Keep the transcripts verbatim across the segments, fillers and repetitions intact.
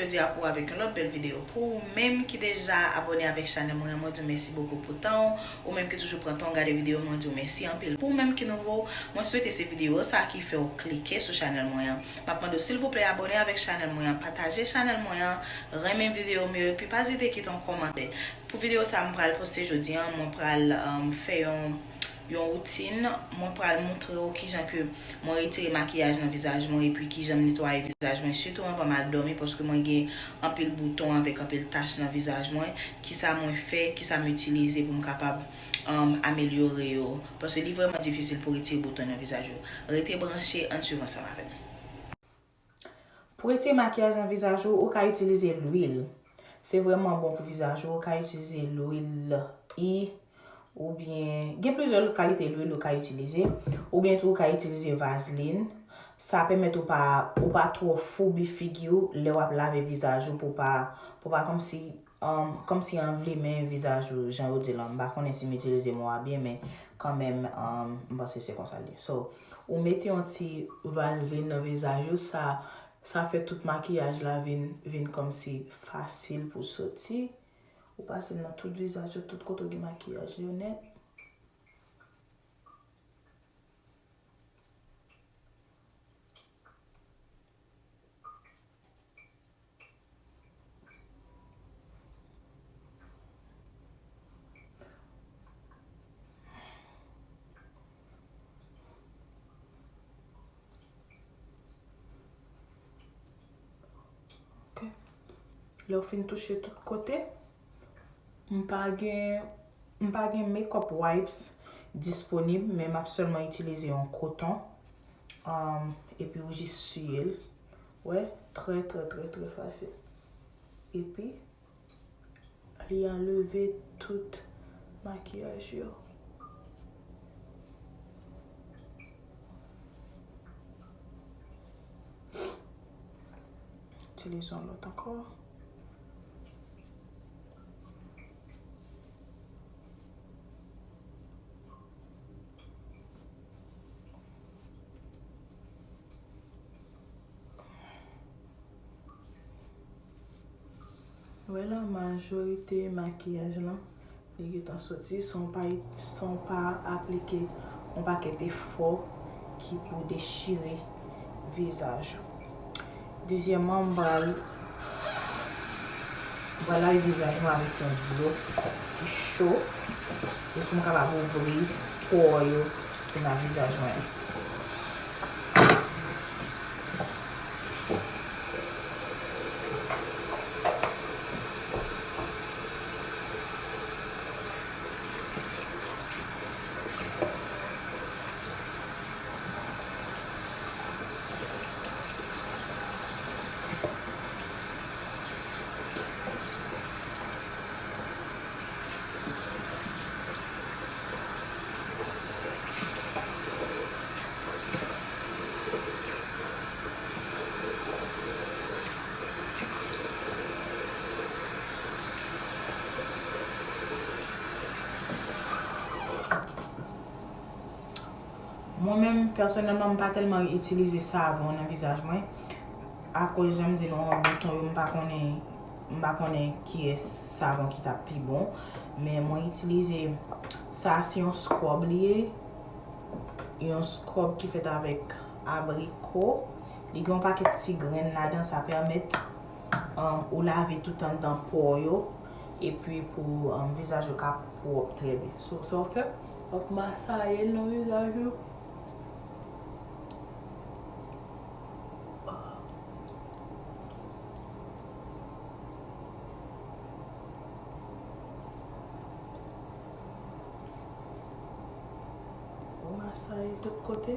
Jodi a pou avèk yon lòt bèl videyo. Pou ou menm ki deja abòne avèk chanèl mwen an, mwen di w mèsi bokou pou tan w. Ou menm ki toujou pran tan w gade videyo, mwen di w mèsi anpil. Pou ou menm ki nouvo, mwen swete se videyo sa ki fè w klike sou chanèl mwen an. M ap mande w silvouplè abòne avèk chanèl mwen an, pataje chanèl mwen an, renmen videyo m yo, epi pa ezite kite yon kòmantè. Pou videyo sa a m pral poste jodi a, mwen pral, um, fè yon, yon woutin. Mwen pral montre w kijan ke mwen retire makiyaj nan vizaj mwen epi kijan m netwaye vizaj mwen, sitou anvan m al dòmi, paske mwen gen anpil bouton avèk anpil tach nan vizaj mwen. Kisa mwen fè, kisa m itilize pou m kapab, um, amelyore yo? Paske li vrèman difisil pou retire bouton nan vizaj yo. Rete branche, ann swiv ansanm avè m. Pou retire makiyaj nan vizaj ou, ou ka itilize lwil. Se vrèman bon pou vizaj ou. Ou ka itilize lwil i, oubyen gen plizyè lòt kalite lwil ou ka itilize. Oubyen tou ou ka itilize vazlin. Sa pèmèt ou pa, ou pa twò foubi figi w lè w ap lave vizaj ou pou pa, pou pa kòmsi, um, kòmsi anvlimen vizaj ou, jan yo di l lan. M pa konnen si m itilize mo a byen, men kanmenm, um, m panse se konsa l ye. So, ou mete yon ti vazlin nan vizaj ou, sa, sa fè tout makiyaj la vin, vin kòmsi fasil pou soti. Ou pase l nan tout vizaj ou, tout kote w gen makiyaj yo nèt. Ok. Lè w fin touche tout kote, m pa gen, m pa gen makeup wipes disponib, men m ap sèlman itilize yon koton, um, epi ou jis siye l. Wè, trè, trè, trè, trè fasil. Epi, li anleve tout makiyaj yo. Itilize yon lòt ankò. Wè la, majorite makiyaj lan, li gentan soti san w pa, san w pa aplike yon pakèt efò ki pou dechire vizaj ou. Dezyèmman, m pral, m pral lave vizaj mwen avèk yon dlo ki cho, jis pou m kapab ouvri pò yo ki nan vizaj mwen. Mwen menm, pèsonèlman, m pa tèlman itilize savon nan vizaj mwen. Akoz, jan m di nou, bouton yo, m pa konnen, m pa konnen kiyès savon ki t ap pi bon. Men mwen itilize sa, se yon scrub li ye. Yon scrub ki fèt avèk abriko. Li gen yon pakèt ti grenn ladan, sa pèmèt, um, ou lave tout anndan pò yo. Epi pou, um, vizaj ou ka pwòp trè byen. So, sa w fè, w ap masaye l nan vizaj ou. Ou masaye tout kote.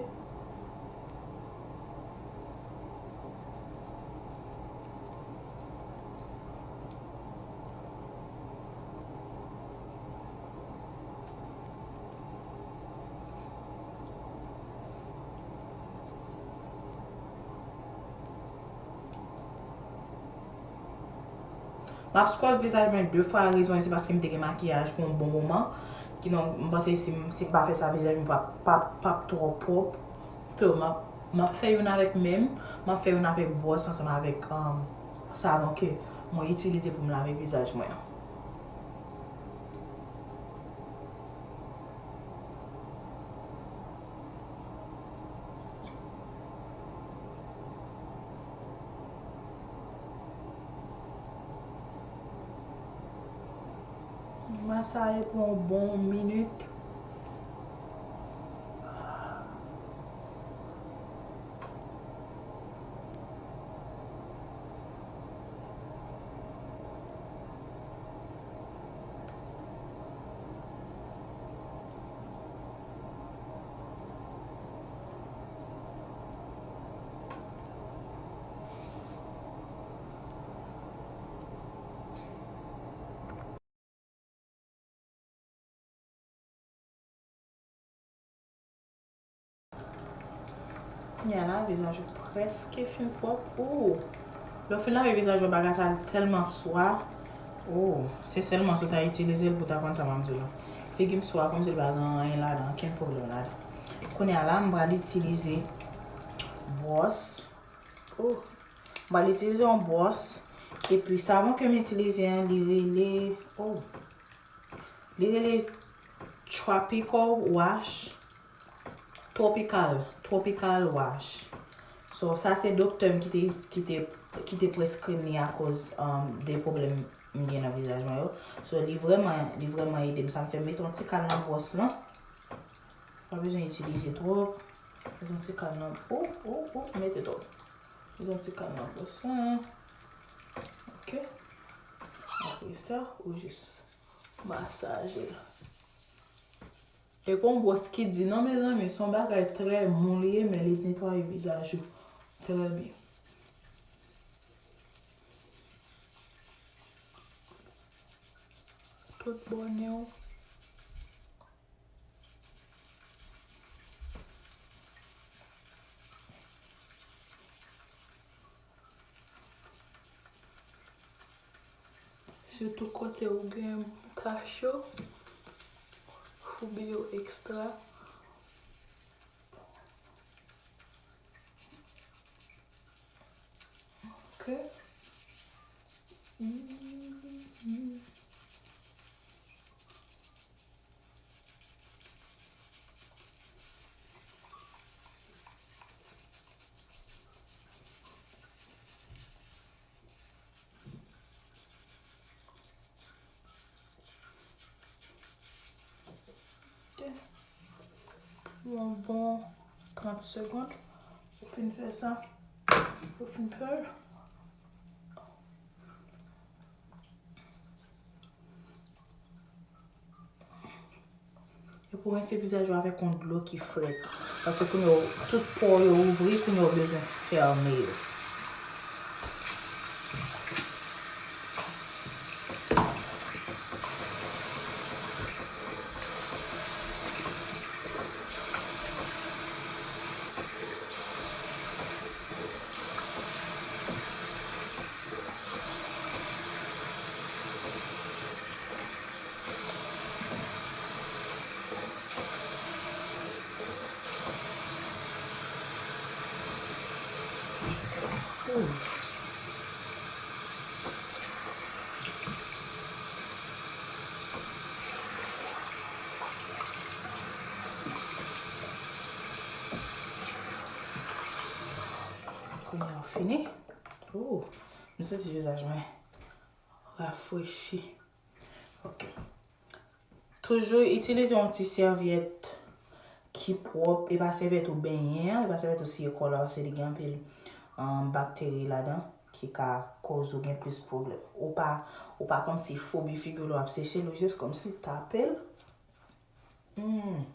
M ap scrub vizaj mwen de fwa, rezon se paske m te gen makiyaj pou yon bon moman. Kidonk, m panse si m, si m pa fè sa, vizaj mwen p ap, p ap, p ap twò pwòp. So, m ap, m ap fè youn avèk men m, m ap fè youn avèk bwòs ansanm avèk, um, Savon ke mwen itilize pou m lave vizaj mwen an. Masaje pou yon bon minit. Kounye a la, vizaj ou prèske fin pwòp. Ou, lè w fin lave vizaj ou, bagay sa tèlman swa. Ou, se sèlman si w ta itilize l pou w ta konn sa m ap di w la. Figi m swa kòmsi l pa gen anyen ladan, okenn pwoblèm ladan. Kounye a la, m pral itilize bwòs. Ou, m pral itilize yon bwòs. Epi savon ke m itilize an, li rele, oh, li rele Tropical Wash. Tropical, Tropical Wash. So, sa se doktè m ki te, ki te, ki te preskri m li akoz, um, de pwoblèm m gen nan vizaj mwen yo. So, li vrèman, li vrèman ede m. Sa m fè m mete yon ti kal nan bwòs lan. Pa bezwen itilize twòp. Mete yon ti kal nan, oh, oh, oh, mete twòp. Mete yon ti kal nan bwòs lan. Ok. Apre sa, ou jis masaje l. E pa yon bwòs ki di non, mezanmi, se yon bagay trè mou li ye, men li netwaye vizaj ou trè byen. Tout bò nen w. Sitou kote ou gen tach yo, foubi yo, ekstra. Ok. Ok. Pou yon bon trant segonn. Ou fin fè sa. Ou fin fè l. E pou rense vizaj ou avèk yon dlo ki frèt. Paske kounye a, tout pò yo ouvri, kounye a, ou bezwen fèmen yo. Kounye a fini. Oh, m santi vizaj mwen rafrechi. Ok. Toujou itilize yon ti sèvyèt ki pwòp, e pa sèvyèt ou benyen an, e pa sèvyèt ou siye kò w la, paske li gen anpil, um, bakteri ladan ki ka koz ou gen plis pwoblèm. Ou pa, ou pa kòmsi foubi figi w lè w ap seche l, ou jis kòmsi tape l. Mm,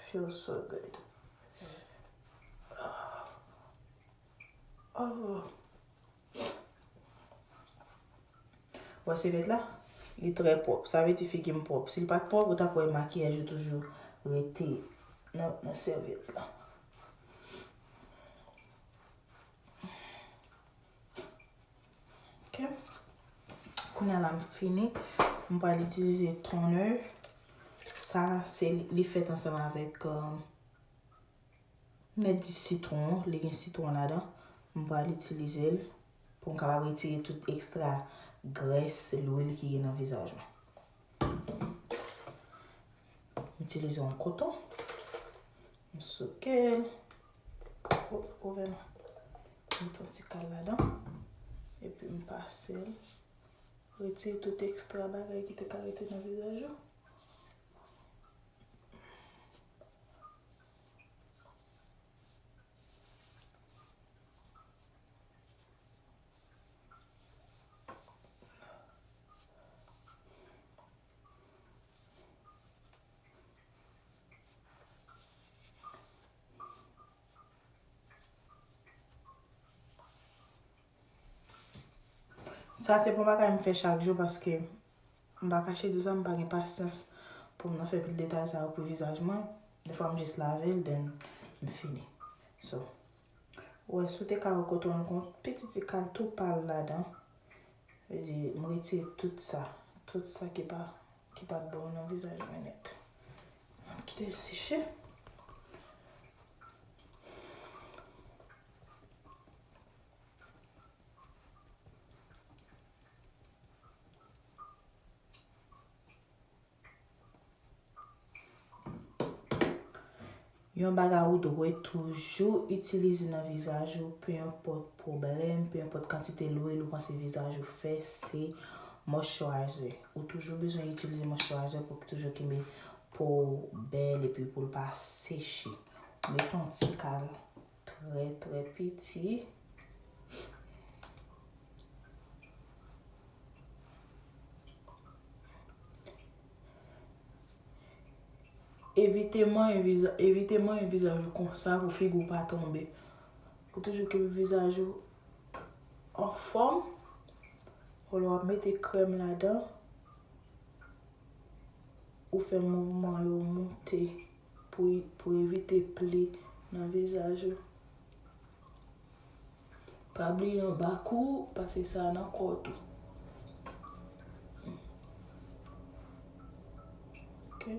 feels so good. Oh. Wè sèvyèt la, li trè pwòp. Sa vle di figi m pwòp. Si l pa t pwòp, ou t ap wè makiyaj ou toujou rete nan, nan sèvyèt la. Ok. Kounye a la, m fini. M pral itilize toner. Sa, se li, li fèt ansanm avèk, um, m mèt di sitwon, li gen sitwon ladan. M pral itilize l Pou m kapab retire tout ekstra grès, lwil ki gen nan vizaj mwen. M itilize yon koton. M souke l. O, ouvè non. M met yon ti kal ladan. Epi m pase l. Retire tout ekstra bagay ki te ka rete nan vizaj ou. Sa se pa yon bagay m fè chak jou paske m pa kache di sa, m pa gen pasyans pou m nan fè pil detay sa yo pou vizaj mwen. Defwa m jis lave l, then m fini. So, ou wè, si w te ka wè kote w, yon piti ti kal tou pal ladan. Vle di, m retire tout sa, tout sa ki pa, ki pa t bon nan vizaj mwen nèt. M kite l seche. Yon bagay ou dwe toujou itilize nan vizaj ou, pe enpòt pwoblèm, pe enpòt kantite lwil ou panse vizaj ou fè, se moisturizer. Ou toujou bezwen itilize moisturizer pou toujou kenbe po w bèl epi pou l pa seche. Mete yon ti kal trè, trè piti. Evite manyen viza-, evite manyen vizaj ou konsa pou figi w pa tonbe. Pou toujou kenbe vizaj ou anfòm. Ou lè w ap mete krèm ladan, ou fè mouvman yo moute pou, pou evite pli nan vizaj ou. Pa bliye anba kou, pase sa nan kò tou. Ok.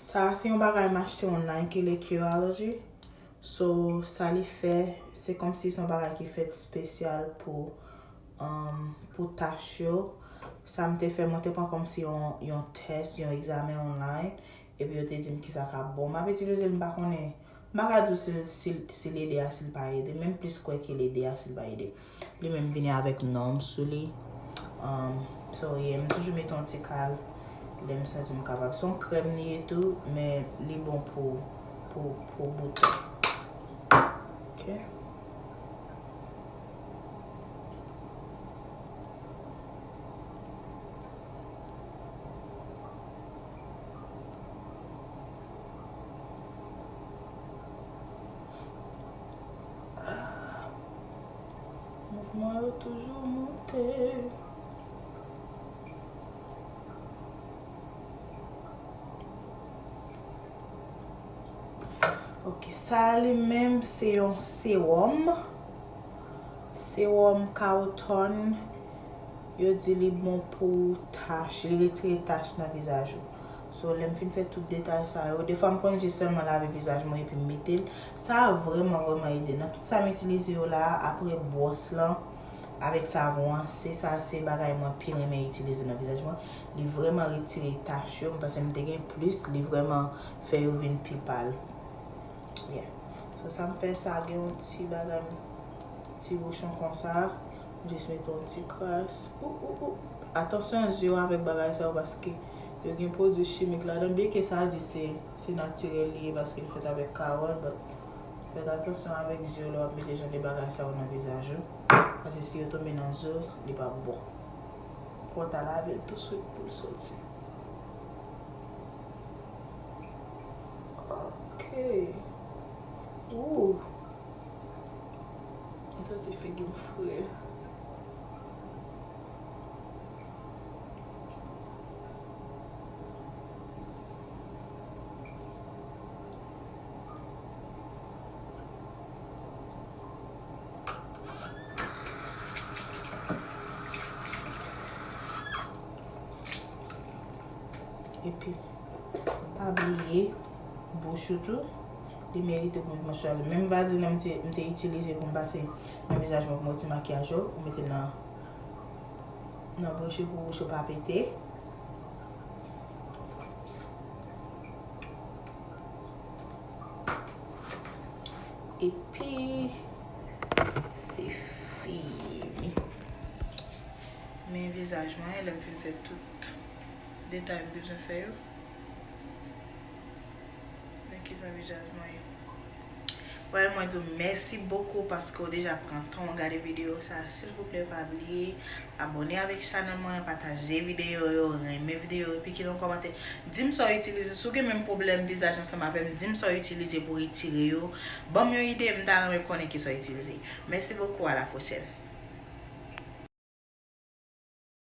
Sa a se yon bagay m achte online ki le Curology. So, sa li fè, se kòmsi se yon bagay ki fèt espesyal pou, um, pou tach yo. Sa m te fè, mwen te pran kòmsi yon, yon tès, yon egzamen online. Epi yo te di m kisa k ap bon. M ap itilize l, m pa konnen. M pa ka di w si l, si l, si l ede a, si l pa ede. Men m plis kwè ke l ede a, si l pa ede. Li menm vini avèk non m sou li. Um, so, yeah, m toujou mete yon ti kal lè m santi m kapab. Se yon krèm li ye tou, men li bon pou, pou, pou bouton. Ok. Ah, mouvman yo toujou moute. Ok, sa a li menm se yon sewòm. Sewòm Cowton. Yo di li bon pou tach, li retire tach nan vizaj ou. So, lè m fin fè tout detay sa yo, defwa m konn jis sèlman lave vizaj mwen epi m mete l. Sa a vrèman, vrèman ede. Nan tout sa m itilize yo la a, apre bwòs lan, avèk savon an, se sa, se bagay mwen pi renmen itilize nan vizaj mwen. Li vrèman retire tach yo, m panse m te gen plis, li vrèman fè yo vin pi pal. Yeah. So, sa m fè sa, gen yon ti bagay, ti bouchon konsa, m jis mete yon ti kras. Ou, ou, ou. Atansyon zye w avèk bagay sa yo, paske yo gen pwodui chimik ladan, byenke sa di se, se natirèl li ye, paske li fèt avèk kawòl, but fè atansyon avèk zye w lè w ap mete jan de bagay sa yo nan vizaj ou, paske si yo tonbe nan zye w, li p ap bon. Fò w ta lave l touswit pou l soti. Ok. Ooh. M santi figi m fre. Epi, pa bliye bouch ou tou. Li merite pou mwen chwazi. Menm vazelin m te, m te itilize pou m pase nan vizaj mwen pou mwen ti makiyaj yo, ou mete nan, nan bouch ou pou bouch ou pa pete. Epi, se fini. Men vizaj mwen, lè m fin fè tout detay m bezwen fè yo. Men kisa vizaj mwen ye. Well, mwen di w mèsi bokou paske w deja pran tan w gade videyo sa. Silvouplè, pa bliye abòne avèk chanèl mwen, pataje videyo yo, renmen videyo, epi kite yon kòmantè. Di m sa w itilize. Si w gen menm pwoblèm vizaj ansanm avè m, di m sa w itilize pou retire yo. Ban m yon ide, m ta renmen konnen kisa w itilize. Mèsi bokou, a la pwochèn.